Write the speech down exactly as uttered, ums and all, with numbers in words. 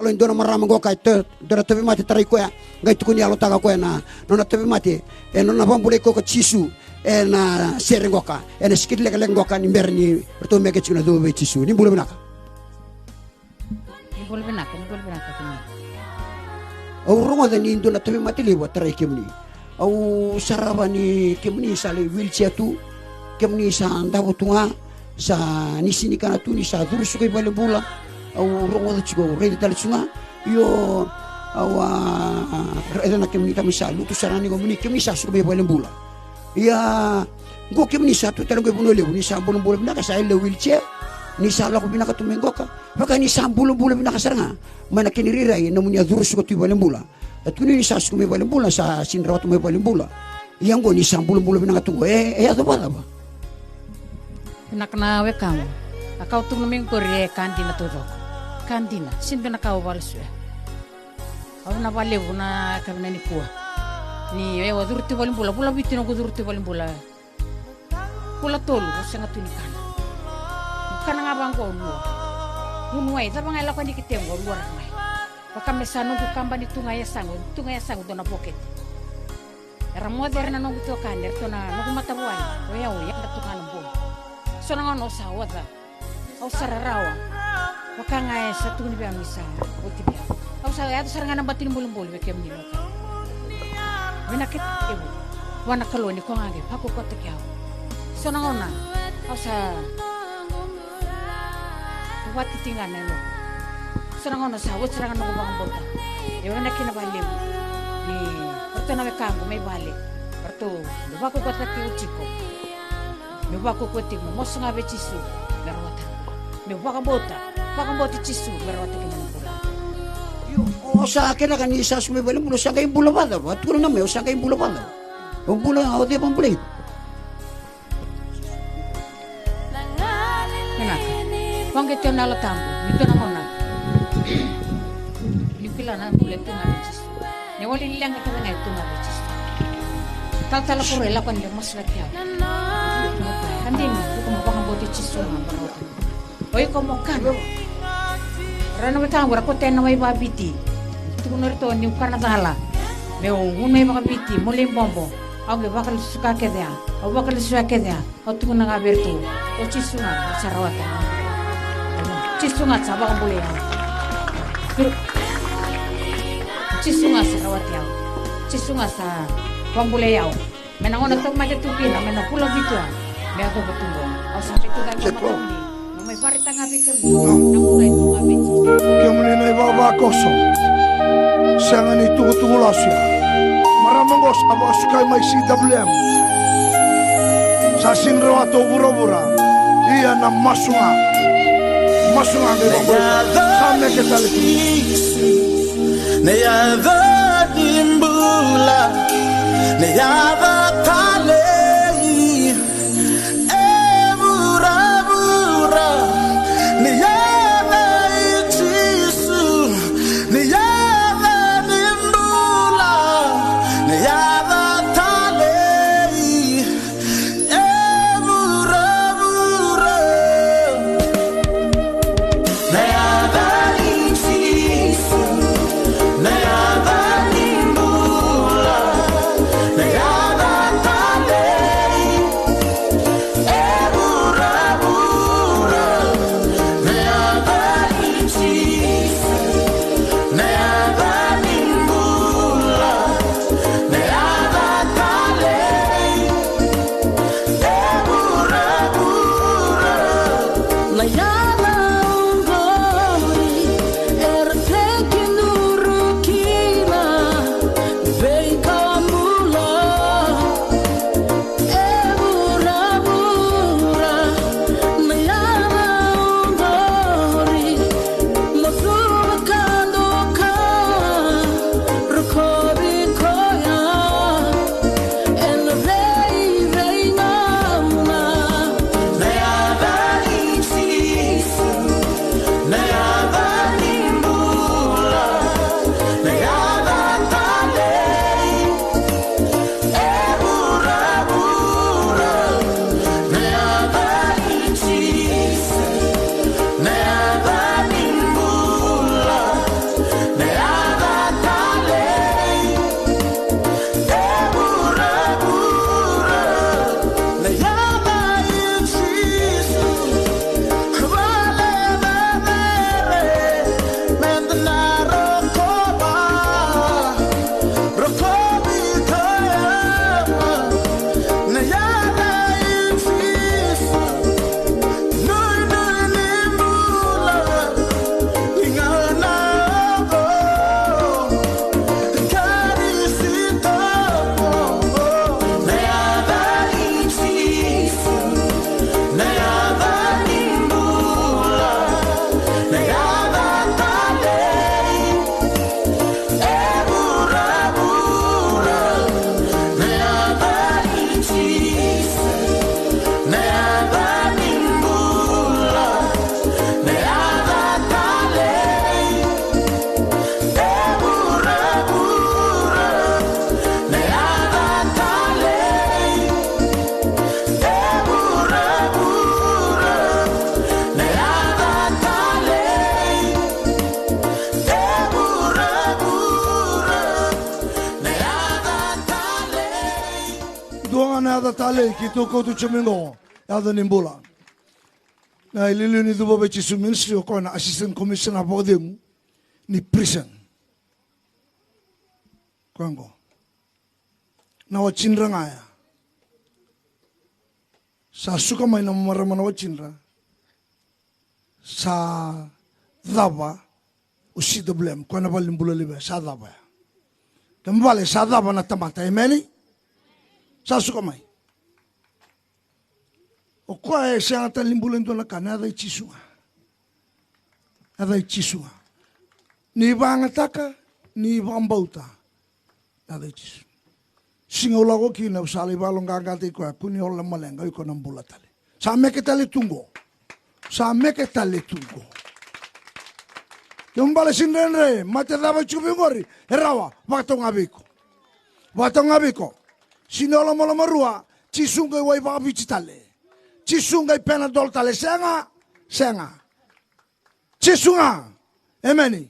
Lo e dua na marama qoka e dua na tauvimate, tarai koya, qai tukuni yalotaka koya na nona tauvimate, e nona vakabulai koya ko Jisu ena sere qoka, ena sikiti lekaleka qoka ni bera ni ratou meke tiko na cuva vei Jisu. Ni bula vinaka. Ni bula vinaka, ni bula vinaka kemuni. Au rogoca ni dua na tauvimate levu a tarai kemuni. Au sarava ni kemuni sa lai wheelchair tu, kemuni sa davo tu ga, sa ni sinikana tu ni sa curu suka i valenibula. Au rogoca tiko, au raica tale tiko ga. Io, au a raica na kemuni tamani sa lutu sara ga ni kemuni, kemuni sa suka mai valenibula. Ia, qo kemuni sa tu tale qo i Vanua Levu, ni sa bulabula vinaka, sa yali wheelchair, ni sa lako vinaka tu mai qoka. Vaka ni sa bulabula vinaka sara ga mai na kena irairai, nomuni a curu suka tu i valenibula. E tukuni ni sa suka mai valenibula, sa sini rawata mai valenibula. Ia qo ni sa bulabula vinaka tu qo, e, e yaco vakacava? Vinaka na wekaqu. A ka au tukuna mai qori e ka dina taucoko. Ka dina, sini dua na ka au vakalesuya. Au na vakalevu na ka vinaka nikua. Ni au a curu tu i valenibula, vula vitu noqu curu tu i valenibula. Vula tolu au sega tu ni kana. Au kana ga vaqo au lua. Gunu wai, cava ga e lako yani ki tegu au lua raka mai. Vaka me sa noqu kabani tu ga e yasaqu, tu ga e yasaqu dua na vokete. Era moce ira na noqu itokani, eratou na noqu matavuani. O yau, yadra tu ga na bogi. So na gauna au sa oca. Au sa rarawa. Vaka ga e sa tukuni vei au ni sa oti vei au. Au sa yaco sara ga na bati ni bolebole vei kemuni na wekaqu. Vinakati kevu vua na Kalou ni koya ga qai vakaukauataki au. So na gauna au sa vakatitiqa na yaloqu. So na gauna sa oti sara ga na noqu vakabauta. E vinakati na vakalevu ni ratou na wekaqu mai vale, ratou na vakaukauataki au tiko. Meu vakaukauwa tiko, meu masu ga vei Jisu me rawata na bula. Meu vakabauta, vakabauti Jisu me rawata kina na bula. Io, o sa kena ka ni sa suka mai valenibula, o sa qai bula vakacava? Tukuna na mai, o sa qai bula vakacava? O bula, o cei vakabulai? Vinaka. Vaqeti au na Yalo Tabu ni dua na gauna. Niu kila na bula e tu ga vei Jisu. Na iwali ni leqa kece ga e tu ga vei Jisu. Talatala Koro e lako yani me masulaki au. Ka dina, iko mo vakabauti Jisu ga mo rawata. O iko mo kana. Ra na wekaqu ra kauta na wai vakaviti. Tukuna ratou niu kana cala. Meu gunu wai vakaviti, mo lai bobo. Au qai vakalesui kece ya. Au vakalesui kece ya. Au tukuna ga vei iratou, o Jisu ga sa rawata au. Jisu ga sa vakabulai au. Jisu ga sa rawati au. Jisu ga sa vakabulai au. Me na gauna tauvimate tu kina, me na vula vitu ya. Me yacova tu qo. Au sa mai tu ga i matamuni. Au mai vakaraitaka ga vei kemuni na bula e tu ga vei Jisu. Kemuni na ivavakoso. Sega ni tukutuku lasu ya. Marama qo sa vakasukai mai C W M. Sa sini rawata o vuravura. Ia na masu ga. Masu ga qai vakabauta. Sa meke tale tu. Na yaca ni bula. Na yaca talei. E vuravura, ni yaca i Jisu, ni yaca ni bula, ni yaca talei. E vuravura, na yaca i Jisu, na yaca ni bula, na yaca talei. Yaca talei keitou kauta tiko mai qo, yaca ni bula. Na iliuliu ni Cuva vei Jisu Ministry, o koya na Assistant Commissioner vakacegu ni prison. Koya qo. Na watidra ga ya. Sa suka mai na marama na watidra. Sa cava o C W M, koya na valenibula levu ya, sa cava ya. Kena ibalebale sa cava na tamata, emeni? Sa suka mai. O koya e sega tale ni bula e dua na ka, na yaca i Jisu ga. Yaca i Jisu ga. Ni vakayagataka, ni vakabauta. Na yaca i Jisu. Siga au lako kina, au sa lai vakaloqaqataki koya, kua ni o lako maleqa, o iko na bula tale. Sa meke tale tu qo. Sa meke tale tu qo. Kena ibalebale sega ni dredre, mate cava e tiko vei iko qori, e rawa, vakatau ga vei iko. Vakatau ga vei iko. Sega ni o lomalomarua, Jisu qai wai vakaviti tale. Jisu qai Panadol tale, sega, sega. Jisu ga. Emeni.